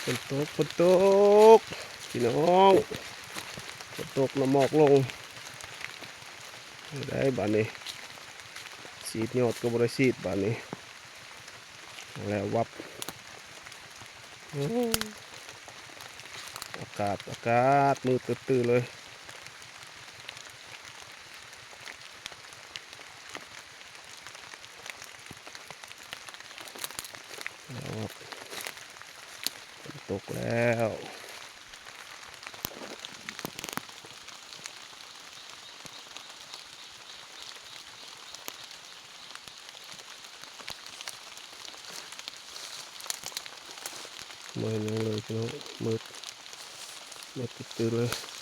ຝົນຕົກ ຝົນຕົກ ພີ່ນ້ອງ ຝົນຕົກ ນ້ຳໝອກລົງ ໄດ້ບາດນີ້ ສີດຍອດກໍບໍ່ໄດ້ສີດບາດນີ້ ແລ້ວວັບ ໂອ້ ອາກາດ ອາກາດມືດຕຶບໆເລີຍ. ຝົນຕົກແລ້ວ ບໍ່ເຫັນຫຍັງເລີຍພີ່ນ້ອງ ມືດ ມືດຕຶບໆເລີຍ.